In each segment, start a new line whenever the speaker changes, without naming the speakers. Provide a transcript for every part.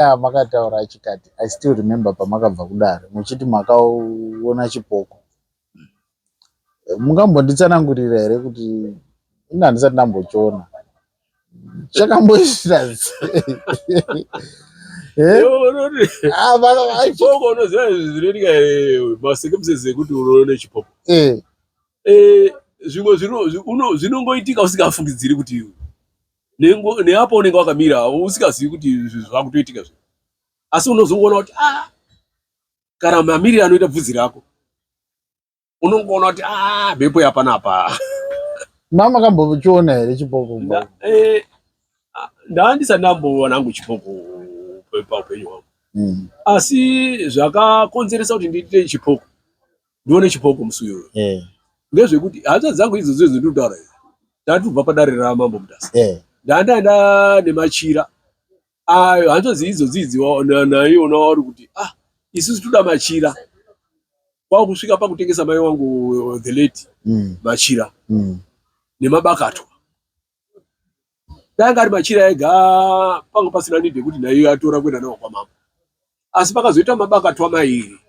Makataura chikati, I still remember pamakabva kudare muchiti makaona chipoko. Mungambonditsanangurira here kuti ini handisati ndambochiona, chakamboita sei? Eh? Ah,
Chipoko unoziva zvinoitika masekemusese ekuti unoona chipoko. Zvimwe zvinongoitika usingafungidziri kuti neapo unenge wakamira usingazivi kuti zvakutoitika zvi, asi unozongoona kuti ah, kana mamiriro anoita bvudzi rako unongoona kuti ah, mhepo yapanapa.
Mama kambochiona here chipoko?
Ndandisati ndamboona hangu chipoko paupenyu hwangu. Asi zvakakonzeresa kuti ndiite chipoko, ndione chipoko musi uyoyo, ngezvekuti hanzvadzi dzangu idzodzo idzo ndinotaura idzi, ndatobva padare raMambo Mutasa. Ndandaenda nemachira ayo. Hanzvadzi idzodzi idzi naiona vari kuti ah, isusu toda machira, kwakusvika pakutengesa mai wangu the late machira nemabakatwa. Dai anga ari machira ega, panga pasina need yekuti naiyo atora kuenda nawo kwamambo. Asi pakazoita mabakatwa mairi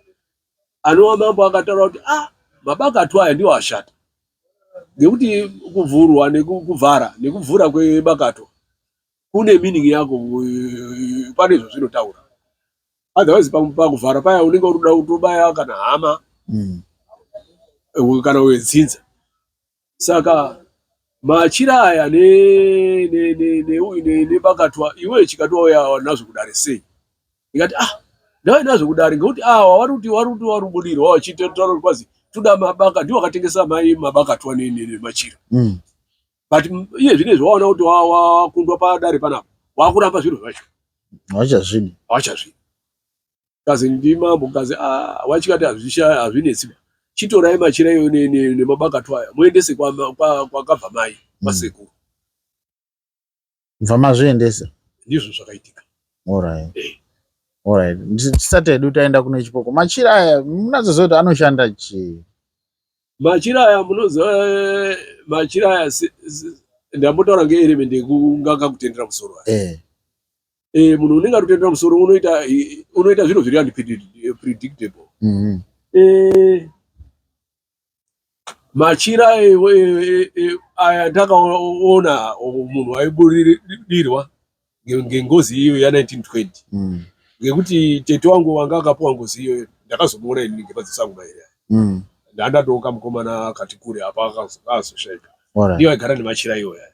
anova mambo akataura kuti ah, mabakatwa aya ndiwo ashata, ngekuti kuvhurwa nekuvhara nekuvhura kwebakatwa kune meaning yako, pane zvazvinotaura. Otherwise pakuvhara paya unenge uri kuda kutobaya kana hama kana wedzinza. Saka machira aya nebakatwa iwe chikatouya nazvo kudare sei? Ndikati ah, ndauya nazvo kudare ngekuti awa vari kuti vari kubudirwa vachitaura kuti kwazi toda mabaka, ndiwo akatengesa mai mabakatwa nemachira. But iye zvinezvi waona kuti wakundwa padare panapa, wakuramba zviro zvacho.
Hawachazvidi.
Hawachazvidi. Kazi ndimambo kazi ah, wachikati hazvinetsi, chitorai machira iyo nemabakatwa aya muendese kwakabva mai, kwasekuru.
Bva mazviendesa.
Ndizvo zvakaitika.
Alright. Alright. Tisati hedu taenda kune chipoko, machira aya munazoziva kuti anoshanda chii?
Machira aya, munoziva machira aya ndambotaura ngeelement yekunganga kutendera musoro aya. Munhu unenge arikutendera musoro unoita zviro zviri unpredictable. Machira aya ndakaona munhu aibudirwa ngengozi iyo ya1920, ngekuti tete wangu wanga akapuwa ngozi iyoyo, ndakazomuona ini ngemadziso angu mairi aya. Ndandatoka mukomana akati kure apa akazoshaika. Ndiyo aigara nemachira iyoyo aya.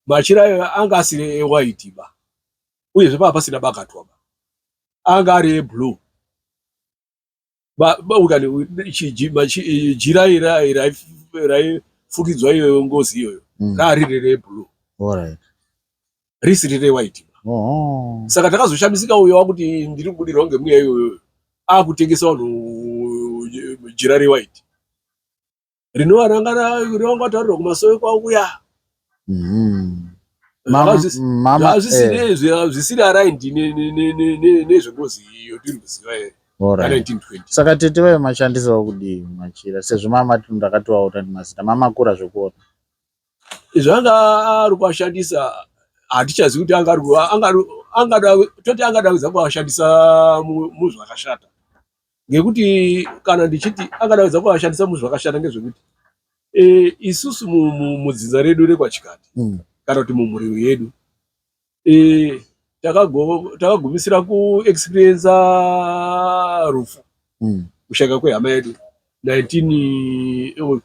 Machira ayo anga asiri ewhite ba, uyezve pava pasina bakatwa ba, anga ari eblue. Jira raifukidzwa iyoyo ngozi iyoyo rariri reblue, risiri rewhite. Saka takazoshamisika uyo wakuti ndiri kubudirwa ngemweya iyoyo akutengesa vanhu jira rewhite, rinova ranga ranga taurirwa kumasowe kwauya. Zvisiri aligned nezvengozi iyo tiri kuziva
ya1920. Saka tete vayo mashandisawo kudii machira, sezvo mamati ndakatovaona nemazita, mamakura zvekuona?
Zvanga ari kuashandisa hatichazivi kuti angada toti angada kuedza kuashandisa muzvakashata, ngekuti kana ndichiti angada kuedza kuashandisa muzvakashata ngezvekuti isusu mudzinza redu rekwaChikati kana kuti mumhuri yedu takagumisira kuexperiensa rufu, kushayika kwehama yedu 19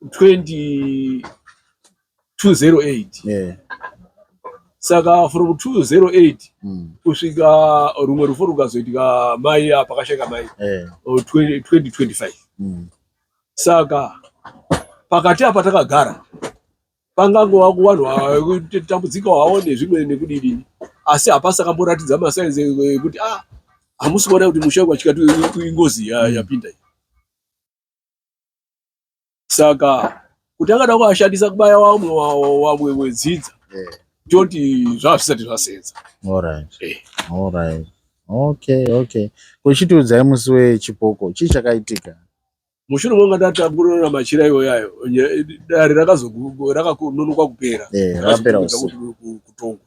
20 208. Saka from 208 kusvika rumwe rufu rukazoitika mai pakashayika mai 2025. Saka pakati apa takagara pangangova kuvanhu vakutambudzika havo nezvimwe nekudidini, asi hapasi akamboratidza masigns ekuti ah, hamusi kuona kuti musha wachikati ingozi yapinda iyi. Saka kuti angada kuashandisa kubaya vamwe vamwe wedzidza, toti zvava zvisati zvasenza.
Alright. Alright. Okay. Kuchitiudzai musi wechipoko, chii chakaitika?
Mushure monga ndatakurira machira iyoyo ayo, dare rakakunonoka kupera.
Rakapera usiku.
Kutongwa.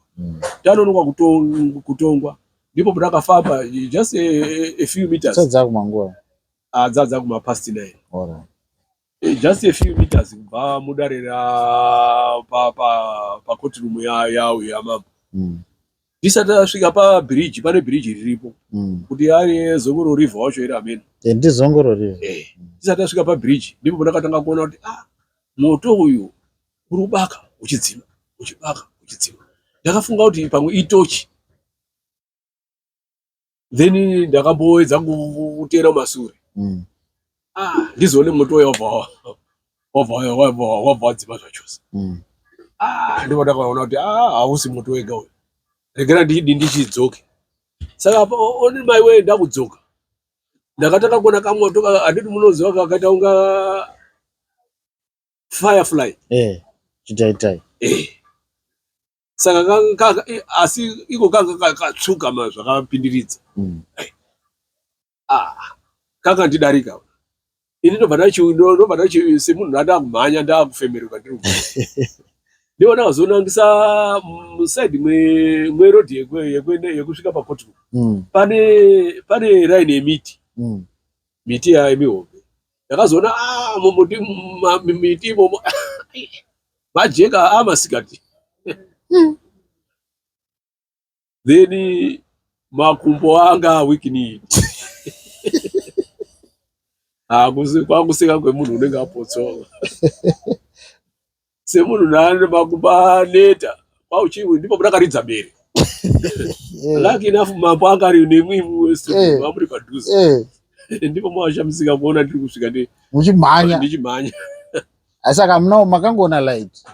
Tanonoka kutongwa. Ndipo pandakafamba just a few meters.
Dzadza kumanguva?
Ah, dzadza kuma past 9.
Alright.
Just a few meters kubva mudare ra pa pa pa court room ya ya yamambo. Ndisati tasvika pabridge, pane bridge riripo. Kuti ari Zongoro River wacho here, ameno.
Eh, ndiZongoro River.
Eh, tisati tasvika pabridge ndipo pandakatanga kuona kuti, ah, moto uyu uri kubaka uchidzima, uchibaka uchidzima. Ndakafunga kuti pamwe itochi, then ndakamboedza kuteera mumasure. Ah, ndizoone moto uyu wabva wadzima zvachose. Ah, ndipo ndakaona kuti, ah, hausi moto wega uyu, regera ndidi ndichidzoke. Saka on my way ndakudzoka, ndakatanga kuona kamoto handiti munoziva kakaita kunga firefly.
Eh, chitaitai.
Eh. Saka asi iko kanga katsvuka zvakapindiridza. Ah, kakandidarika ini, ndobva ndachi semunhu ndandakumhanya, ndakufemeruka, ndiri ndiwo ndakazonangisa muside mweroad yekusvika pacourt. Pane line yemiti, miti yemihombe. Ndakazoona, ah, mumuti, miti imomo majeka amasikati. Then makumbo anga aweakened, kwakuseka kwemunhu unenge apotsoka, semunhu naane makumbo aneta kwauchiwi. Ndipo ndakaridza bere. Lucky enough mambo anga ari nemwi mustudio, vamuri padhuze. Ndipo mawashamisika kuona ndiri kusvika
Muchimhanya.
Ndichimhanya.
Asi saka muna makangoona light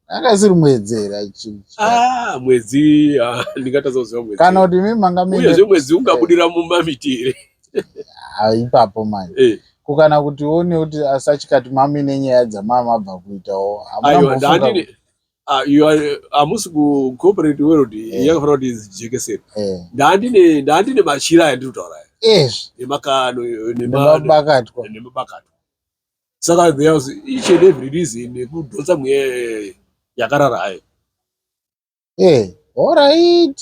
anga isiri mwedzi here?
Ah, mwedzi, ah, ndingatadza kuziva mwedzi.
Kana kuti imi manga
muine Uyezve mwedzi ungabudira mumamiti here?
Ah, ipapo manje. Kukana kuti uone kuti asachikati mamine nyaya dzamamabva kuitawo.
Aiwa, ndandine, ah, you are, hamusi ku corporate world. Yakafanira kuti jekeseri. Ndandine machira aya ndiri kutaura aya.
Ezvi.
Nemakano.
Nemabakatwa.
Nemabakatwa. Saka there was each and every reason yekudhonza mweya yakarara hayo.
Eh, alright.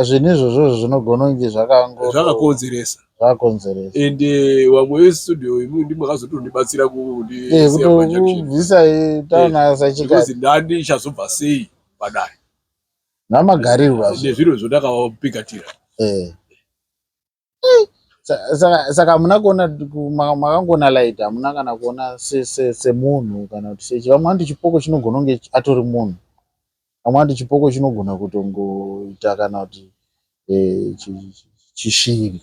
Zvinhu izvozvo zvinogona kunge zvakango
Zvakakonzeresa.
Zvakakonzeresa.
Ende vamwe vestudio imwe ndimwe makazotondibatsira.
Kutokubvisa taona sachikati.
Because ndandichazobva sei padare?
Namagarirwa.
Nezviro zvondakapikatira.
Saka hamuna kuona, makangoona light, hamuna kana kuona semunhu kana kuti sechi? Vamwe vanoti chipoko chinogona kunge atori munhu, vamwe vanoti chipoko chinogona kutongoita kana kuti chishiri.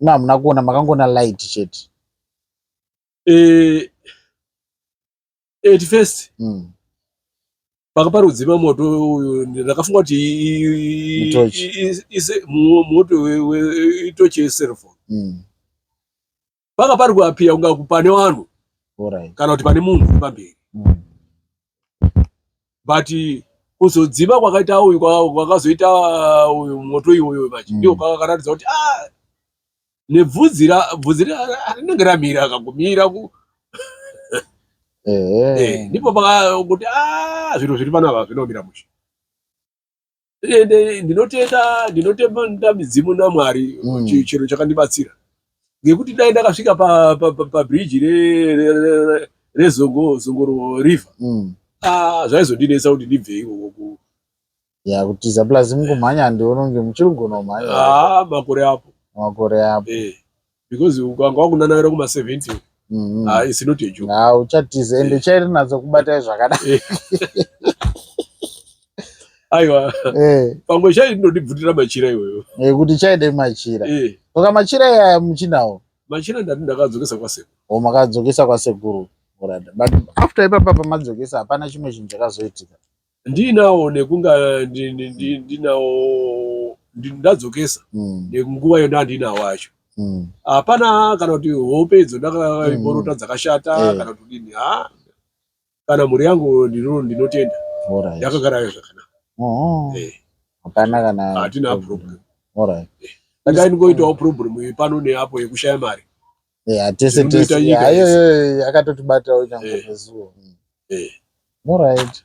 Imi hamuna kuona, makangoona light chete.
At first pakaparudzima moto uyu, ndakafunga kuti
Itochi.
Moto itochi yecellphone. Paka pari kuappear kunga pane vanhu kana kuti pane munhu uri pamberi. But kuzodzima kwakaita uyu, kwakazoita uyu moto iwoyo manje, ndio kwakaratidza kuti, ah, nebvudzi bvudzi rinenge ramira akangomira ku ndipo kuti, ah, zviro zviri panapa zvinomira mushe. Ende ndinotenda, ndinotenda midzimu naMwari. Chiro chakandibatsira ngekuti dai ndakasvika pabridge reZongo Zongoro River, ah, zvaizondinetsa kuti ndibve ikoko
Ya, kutiza, plus mukumhanya, handioni kunge muchiri kugona kumhanya.
Ah, makore apo.
Makore apo.
Eh, because ukanga wakunanavira kuma 70, ah, it's not a joke.
Ha, uchatiza, ende chairinatso kubatai zvakadai.
Aiwa. Pamwe chai ndinodibvutira machira iyoyo.
Kuti chaide machira. Saka machira aya muchinawo?
Machira ndati ndakadzokesa kwasekuru.
O, makadzokesa kwasekuru. Alright. But after ipapa pamadzokesa, hapana chimwe chinhu chakazoitika?
Ndinawo, nekunga ndinawo, ndadzokesa nenguva iyo ndandinawo acho. Hapana kana kuti hope idzo ndakaiborota dzakashata kana kuti kudini. Ha, kana mhuri yangu ndinotenda, yakagara yo zvakanaka.
Oh. Hapana kana
Hatina problem.
Alright.
Dai ndingoitawo problem pano neapo yekushaya mari.
Yeah, tese
Zvinoita
tese.
nyika
Ayo
yese.
Yakatotibatawo nyangwe nezuva. Alright.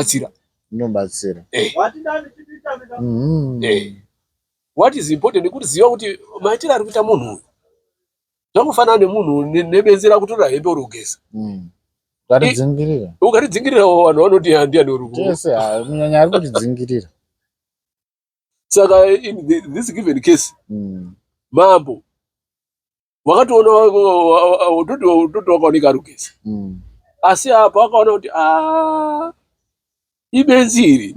Inobatsira.
Inobatsira.
Eh. Eh. What is important nekuti ziva kuti maitiro ari kuita munhu uyu, zvangofanana nemunhu nebenzi rakutora hembe uri kugeza.
Ukatidzingirira.
Ukatidzingirira vanhu vanoti handiani uri ku.
Tese munyanya ari kutidzingirira.
Saka in this given case mambo wakatoona toti wakaoneka ari kugeza. Asi apa wakaona kuti ah ibenzi iri.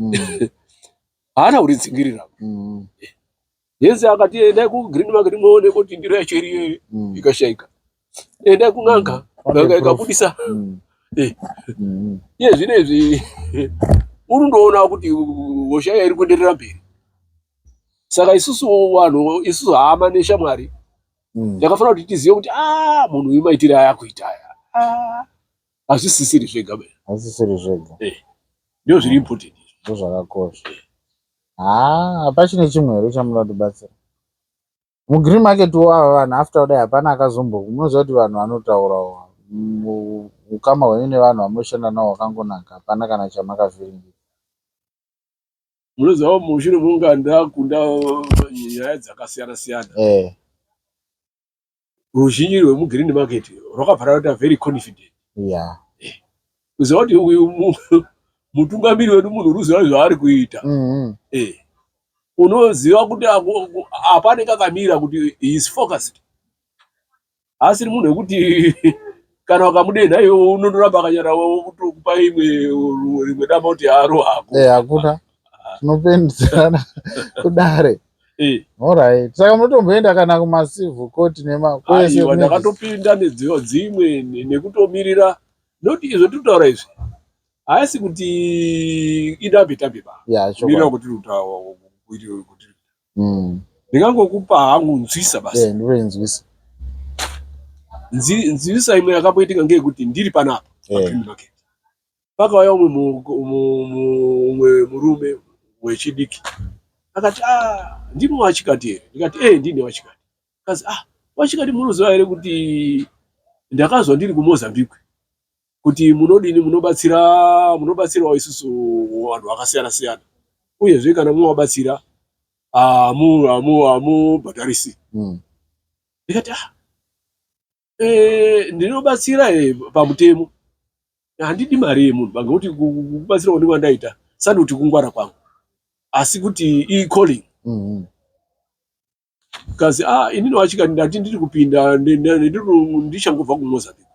Haana kuridzingirira. Yense akati endai kugreen market muone kuti ndiro yacho iriyo ikashaika. Endai kun'anga, n'anga ikabudisa. Iye zvino izvi uri ndoona kuti hosha iya iri kuenderera mberi. Saka isusu vanhu, isusu hama neshamwari takafanira kuti tizive kuti ah munhu uyu maitire aya akuita aya. Ah hazvisisiri zvega be.
Hazvisisiri zvega.
Ndizvo zviri important
izvo. Ndozvakakosha. Haa hapachine chimwe here chamunoda kutibatsira? Mugreen market wo ava vanhu after kudai hapana akazombo munoziva kuti vanhu vanotaurawo ukama hwenyu nevanhu vamunoshanda navo hwakangonaka hapana kana chamakavhiringika.
Munoziva mushure mekunge ndakunda nyaya dzakasiyana siyana. Ruzhinji rwemugreen market rwakabva rwaita very confident. Kuziva kuti uyu mutungamiri wedu munhu unoziva zvaari kuita. Unoziva kuti apa anenge akamira kuti he is focused. Haasiri munhu wekuti kana ukamudenha iwe unondoramba akanyara wokutokupa imwe rimwe dama kuti aro hako.
Hakuna. Tinopendedzerana kudare. Alright. Saka munotomboenda kana kumacivil court nema
kwese. Aiwa, ndakatopinda nedziyo dzimwe nekutomirira noti izvo tiri kutaura izvi haasi kuti idambe tambe ba.
Yeah,
sure. Mirira kuti tiri kuti Ndingangokupa hangu nzwisa basi.
Ndipe nzwisa.
Nzwisa imwe yakamboitika ngeyekuti ndiri panapa paGreen Market. Pakauya umwe umwe murume wechidiki akati ah ndimi wachikati here? Ndikati eh ndini wachikati. Akazi ah wachikati munoziva here kuti ndakazwa ndiri kuMozambique kuti munodini munobatsira munobatsirawo isusu vanhu vakasiyana siyana uyezve kana muvabatsira hamubhadharisi. Ndikati ah ndinobatsira pamutemo handidi mari yemunhu ngekuti kubatsira kwandinenge ndaita sandi kuti kungwara kwangu asi kuti icalling. Kazi ah inini wachika ndati ndiri kupinda ndichangobva kuMozambique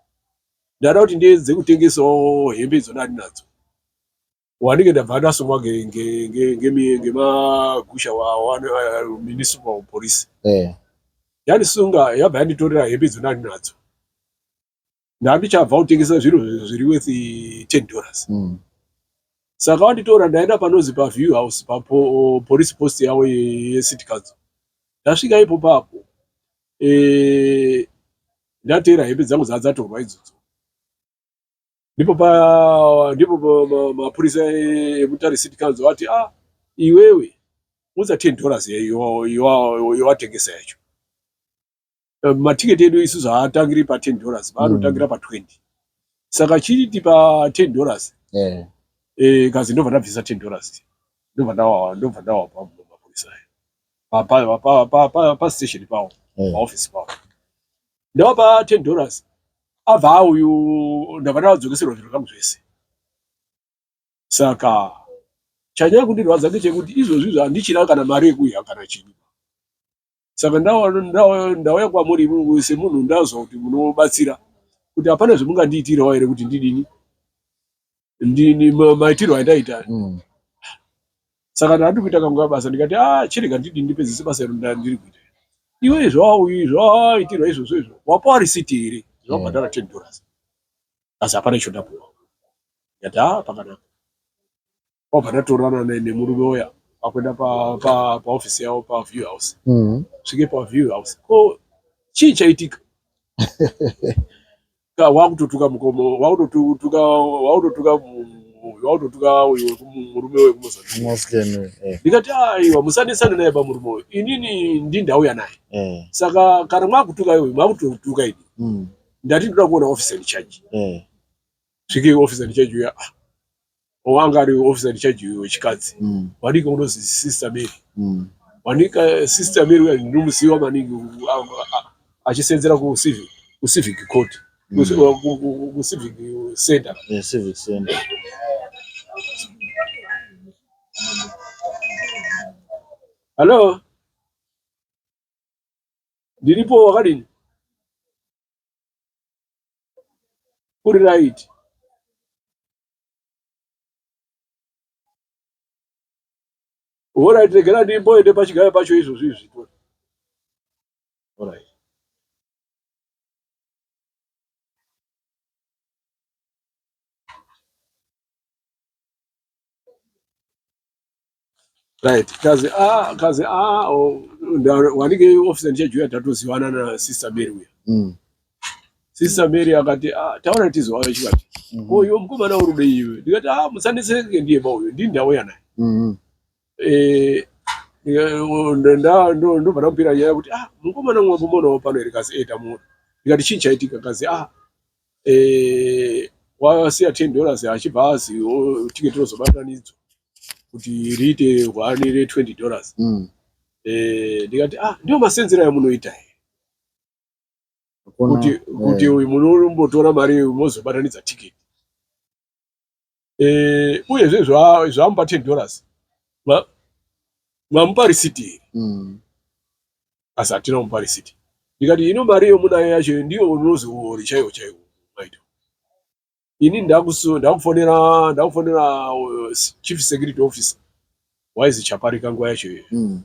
ndada kuti ndiedze kutengesawo hembe idzona andinadzo wanike ndabva ndasungwa ngemagusha municipal police yandisunga yabva yanditorera hembe idzona andinadzo Ndandichabva kutengesa zviro zviri worth 10 dollars. Saka vanditora ndaenda panozi pa View House pa police post yavo ye city council. Ndasvika ipo papo ndateera hembe dzangu dzadzatorwa idzodzo. Ndipo pa ndipo mapurisa eMutare City Council vati ah iwewe unza 10 dollars yawatengesa yacho. Matiketi edu isusu haatangiri pa 10 dollars paanotangira pa 20 saka chiti pa 10 dollars kazi ndobva ndabvisa 10 dollars ndobva ndawa ndobva ndawapa mapurisa aya pa pa station pawo pa office pawo ndawapa 10 dollars abva auyu ndabva ndadzokeserwa zviro zvangu zvese saka chanyanya kundirwadza ngechekuti izvozvi izvo handichina kana mari yekuiha kana chinyi Saka ndauya kwamuri imimi semunhu ndazwa kuti munobatsira kuti hapana zvamungandiitirawo here kuti ndidini ndini maitirwo andaita. Saka ndati kuita kangu basa ndikati ah chirega ndidini ndipedzise basa iro ndiri kuita. Iwe zvawaitirwa izvozvo izvo wapiwa risiti here zvawabhadhara 10 dollars asi hapana icho ndapuwa. Ndikati ah pakanaka. Kwabva ndatorana nemurume uya akuenda paofisi yavo paview house. Svike paview house ko chii chaitika? Wakutotuka mukoma, wakutotuka wakutotuka wakutotuka uyu murume wekuMozambique. Ndikati aiwa musanesane naye pamurume uyu, inini ndini ndauya naye. Saka kana mwakutuka iwe mwakutotuka ini. Ndati ndoda kuona officer in charge. Svike officer in charge uya ah wanga ari officer in charge wechikadzi wanika unozi sister Mary. Wanika sister Mary uya ndinomuziva maningi achisenzera ku civic court. Kucivic center.
Civic center.
Hallo, ndiripo, wakadini? Uri right? Alright, regera ndimboende pachigayo pacho izvozvi izvi. Alright. Right, kazi a kazi a wanike officer ndichajuya tatozivana na sister Mary uya. Sister Mary akati ah, taona tizowauya chikati. Ko iwe mukomana uri kudei iwe? Ndikati ah, musandiseke ndiye ba uyo, ndini ndauya naye. Eh, ndobva ndamupira nyaya kuti ah, mukomana mwamuonawo pano here? Kazi eh, tamuona. Ndikati chii chaitika? Kazi ah, eh, wasiya $10 achibva azi tiketi rozobatanidzwa kuti riite hwani re $20. Eh, ndikati ah, ndiyo masenzero amunoita here? Kuti kuti uyu munombotora mari mozobatanidza tiketi. Eh, uyezve zvamupa $10 mamupa risiti here? Asi hatina kumupa risiti. Ndikati ino mari yomunayo yacho ndiyo unozi uori chaiwo chaiwo maito. Ini ndakufonera ndakufonera chief security officer waizi Chaparika nguva yacho iyoyo.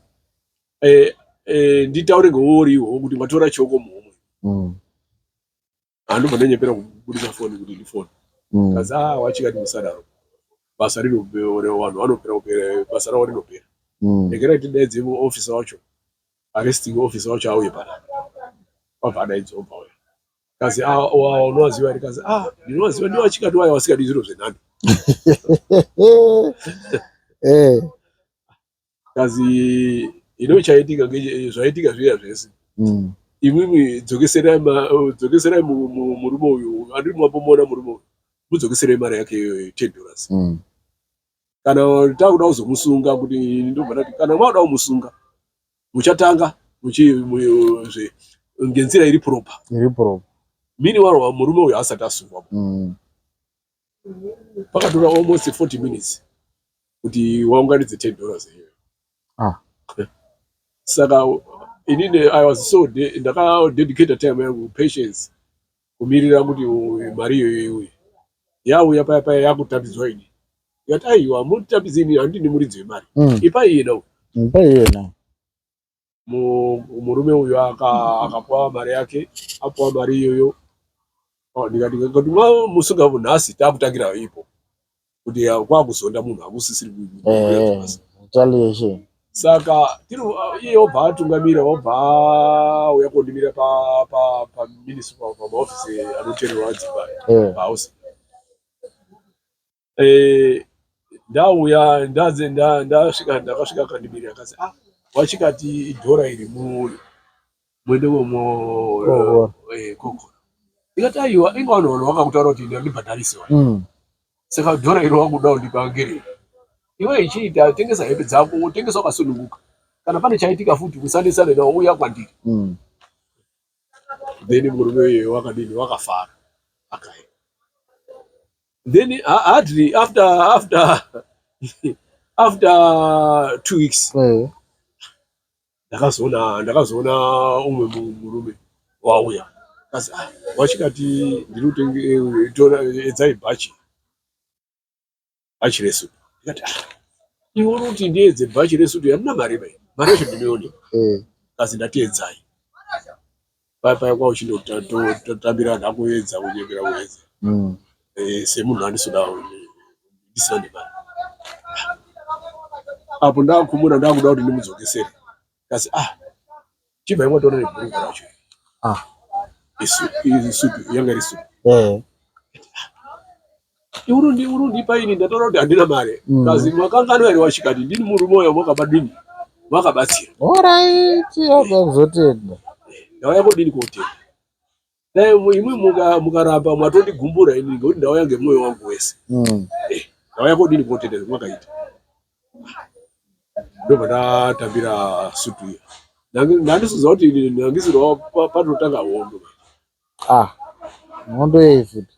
Eh, eh, nditaure ngeuori ihwohwo kuti matora chioko muhomwe. Handobva ndanyepera kubudisa foni kuti ndifone. Kazi ah, wachikati musadaro. Basa rinopera, vanhu vanopera kupera, basa ravo rinopera. Regerai tidaidze officer wacho, arresting officer wacho auye panapa. Wabva adaidzwa obva auya. Kazi ah, unowaziva here? Kazi ah, ndinowaziva, ndiwo achikati waya wasikadi zviro zvenhando. Kazi ino chaitika zvaitika zviya zvese. Imwimwi dzokeserai dzokeserai murume uyu, andiri mwambomuona murume uyu. Mudzokeserei mari yake iyoyo $10. Kana takuda kuzomusunga kuti ndobva ndati kana mwakuda kumusunga muchatanga zve ngenzira iri proper.
Iri proper.
Meanwhile murume uyu asati asungwa. Pakatora almost 40 minutes kuti waunganidze $10 iyoyo. Saka inini I was so ndakadedicate time yangu, patience, kumirira kuti mari iyoyo iuye. Yauya paya paya yakutambidzwa ini. Ndikati aiwa, mutambidze ini, handini muridzi wemari. Ipai iyena uyu.
Ipai iyena.
Murume uyu akapuwa mari yake, apuwa mari iyoyo. Oh, ndikati ngati musunga nhasi takutangira ipo kuti kwakuzonda munhu hakusisiri
Retaliation.
Saka tiri iye obva atungamira, obva auya kondimira pa pa pa ministry, pa maofisi anoteererwa dzimba pahouse. Eh, ndauya ndaze ndasvika, ndakasvika akandimira, akati ah, wachikati idhora iri muende kokora. Ndikati aiwa, inga vanhu vanhu vakakutaura kuti ndibhadharise. Saka dhora iri wakuda kundipa ngerei? Iwe ichiita tengesa hembe dzako, tengesa wakasununguka. Kana pane chaitika futi usanesane nawo, uya kwandiri. Then murume uyu wakadini, wakafara, akaenda. Then hardly after 2 weeks ndakazoona umwe murume wauya, kazi ah, wachikati ndiri kutenge tora edzai bhachi, bhachi resutu. Ndikati ah, iwe uri kuti ndiedze bhachi resutu, handina mari bai, mari yacho ndinoiona. Kazi ndatiedzai paya paya kwa uchindotambira ndakuedza kunyepera kuedza. Eh, semunhu andisoda ndisina nemari apo ndakumura ndakuda kuti ndimudzokesere, kasi ah, chibva imwatora nebhurugwa racho. Isutu yanga iri sutu. Uri undipa ini ndataura kuti handina mari. Kazi makanganwa here wachikati ndini murume uyo makabadini makabatsira.
Alright, yakazotenda.
Ndauya kodini kotenda? Dai imwi mukaramba mwatondigumbuра ini ngekuti ndauya ngemwoyo wangu wese. Eh, ndauya kodini kotenda zvamakaita? Ndobva ndatambira sutu iya. Ndandisiziva kuti ndangisirwa panotanga hondo.
Hondo yei futi?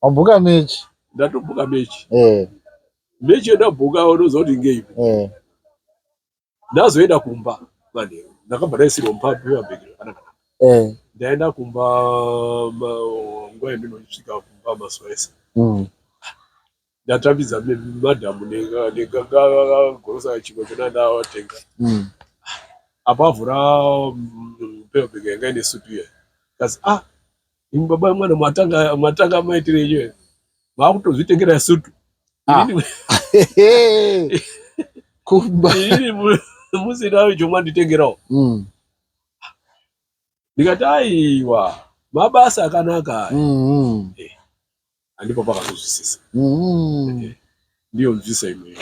Wabhuka mechi?
Ndatobhuka mechi. Eh. Mechi yandabhuka unoziva kuti ngeipi? Eh. Ndazoenda kumba manheru. Ndakabva ndaisirwa mupapepa bag rakanaka. Eh. Ndaenda kumba nguva yandinosvika kumba mazuva ese. Ndatambidza madhamu negorosa chimwe chona ndatenga. Apa avhura paper bag yanga ine sutu iya. Kazi ah imi baba mwana matanga matanga maitire enyu makutozvitengera sutu. Ah.
Kumba.
Inini musina icho mwanditengerawo. Ndikati aiwa mabasa akanaka aya. Eh, andipo pakazozwisisa. Eh, ndiyo nzwisa imwe.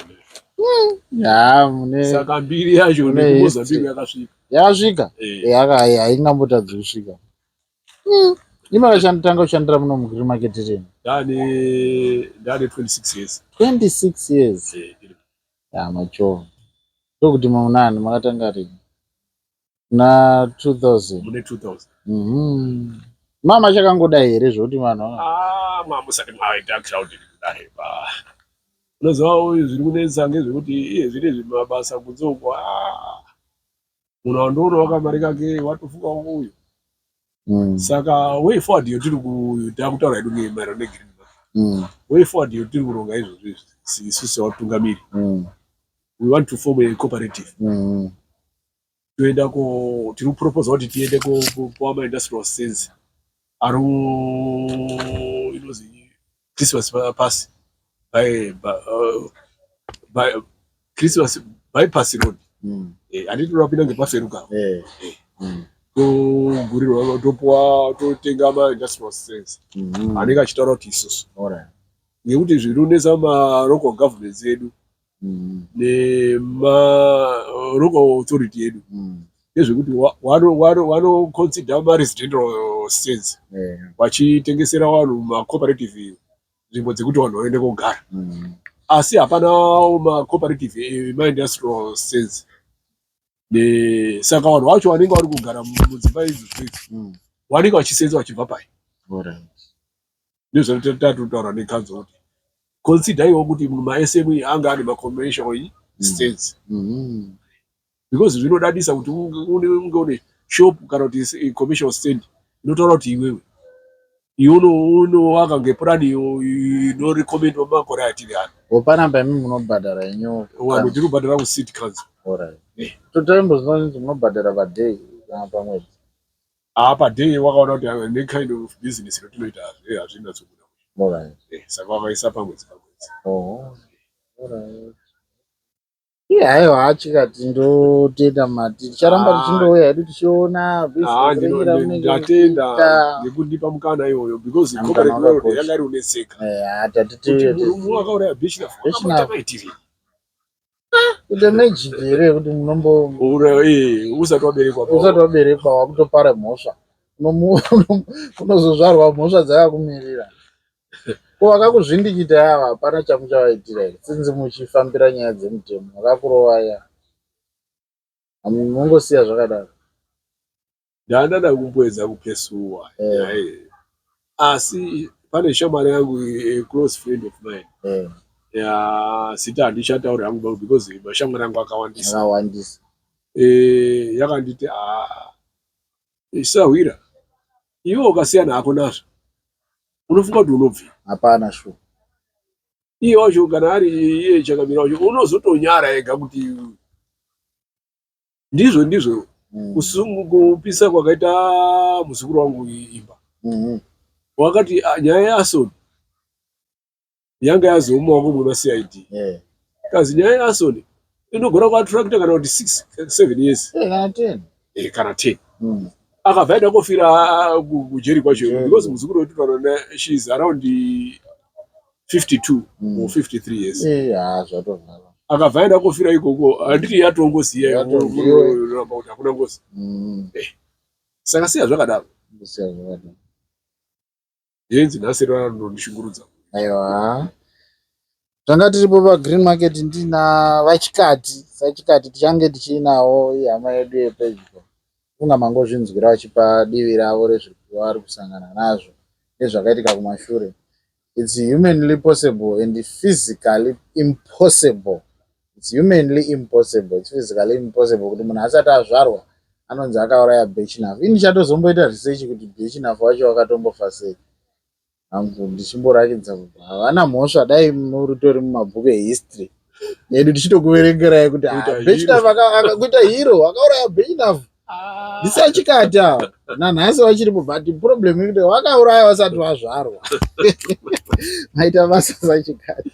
Ya, mune
Saka mbiri yacho
mune
nekuMozambique
history.
yakasvika.
Yakasvika?
Eh.
Haingambotadzi kusvika. Imi makatanga kushandira muno muGreen Market rini?
Ndane 26 years.
26 years.
Eh,
Ya, machova. Ndokuti munani makatanga rini? Na 2000.
Mune 2000.
Mama chakangodai here zvokuti vanhu
Ah, mamusati maita crowded kudai ba. Unoziva uyu zviri kunetsa ngezvekuti iye zvinezvi mabasa kunze uko ah. Munhu wandoona wakamari kake watofuka uyu. Saka way forward yotiri kuita kutaura hedu maererano neGreen Market. Way forward yotiri kuronga izvozvo izvi isusu sevatungamiri. We want to form a cooperative. Toenda ko tiri kuproposa kuti tiende kuama industrial stands ari inozi Christmas pass by Christmas bypass road. Handiti toda ngepaFeruka. Togurirwa topuwa totenga ma-industrial stands anenge achitaura kuti isusu nekuti zviri kunetsa ma-local governments edu nema-local authority yedu ndezvekuti vanoconsider ma-residential stands vachitengesera vanhu macooperative nzvimbo dzekuti vanhu vaende kogara asi hapana macooperative emaindustrial stands. Saka vanhu vacho vanenge vari kugara mudzimba idzodzo idzi vanenge vachisenza vachibva pai. Ndozvatatotaura nekanzuru kuti consider kuti maSME anga ane macommercial stands because zvinodadisa kuti unge une shop kana kuti commercial stand inotaura kuti iwewe iwe unovaka ngepurani inorecommendwa mumakore atiri ano.
Panapa imi munobhadhara henyu?
Vanhu tiri kubhadhara kucity council.
Totoimbozvinonzi munobhadhara paday kana pamwedzi?
Ah, paday wakaona kuti nekind of business ratinoita hazvinatsobuda. Saka wakaisa pamwedzi pamwedzi.
Iye haiwa achikati ndotenda mati ticharamba tichindouya hedu tichiona.
Ndatenda nekundipa mukana iwoyo because corporate world yanga iri unetseka.
Tatiti
Murume wakauraya Bishop wakamaitirei?
Kuita magic here yekuti munombo
Usati waberekwa.
Usati waberekwa wakutopara mhosva. Unozozvarwa mhosva dzakakumirira. Ko vakakuzvindikita ava hapana chamuchavaitira here sinzi muchifambira nyaya dzemutemo vakakurovai ava mungosiya zvakadaro?
Ndandada kumboedza kupesuwa nyaya iyi asi pane shamwari yangu, a close friend of mine, zita handichatauri hangu because mashamwari angu akawandisa.
Akawandisa.
Yakanditi sahwira iwe ukasiyana hako nazvo unofunga kuti unobvei?
Hapana sure.
Iye wacho kana ari iye chakamira wacho unozotonyara ega kuti ndizvo ndizvo kupisa kwakaita muzukuru wangu imba. Wakati nyaya yaArson yanga yazoomawo kumwe maCID. Kazi nyaya yaArson inogona kuattracta kana kuti 6 7 years.
Kana 10.
Kana 10. Akabva aenda kofira kujeri kwacho because muzukuru wetu taona she is around 52 or 53 years.
Zvatovhara.
Akabva aenda kofira ikoko handiti yatongoziya kuti hakuna ngozi. Saka siya zvakadaro.
Siya zvakadaro.
Yenzi nhasi ranondishungurudza.
Aiwa. Tanga tiripo paGreen Market ndina VaChikati. VaChikati tichange tichinawo ihama yedu yepedyo. Kunga mangozvinzwira vachipa divi ravo rezviri wavari kusangana nazvo nezvakaitika kumashure. It's humanly possible and physically impossible. It's humanly impossible. It's physically impossible kuti munhu asati azvarwa anonzi akauraya Birchenough. Ini ndichatozomboita research kuti Birchenough wacho wakatombofa sei. Hangu ndichimborakidza kuti havana mhosva, dai muritori mumabhuku ehistory edu tichitokuverengerai kuti
Kuita
Birchenough kuita hero akauraya Birchenough. Ndisachikati ava nanhasi vachiripo, but problem yekuti vakauraya vasati vazvarwa. Maita basa, Sachikati.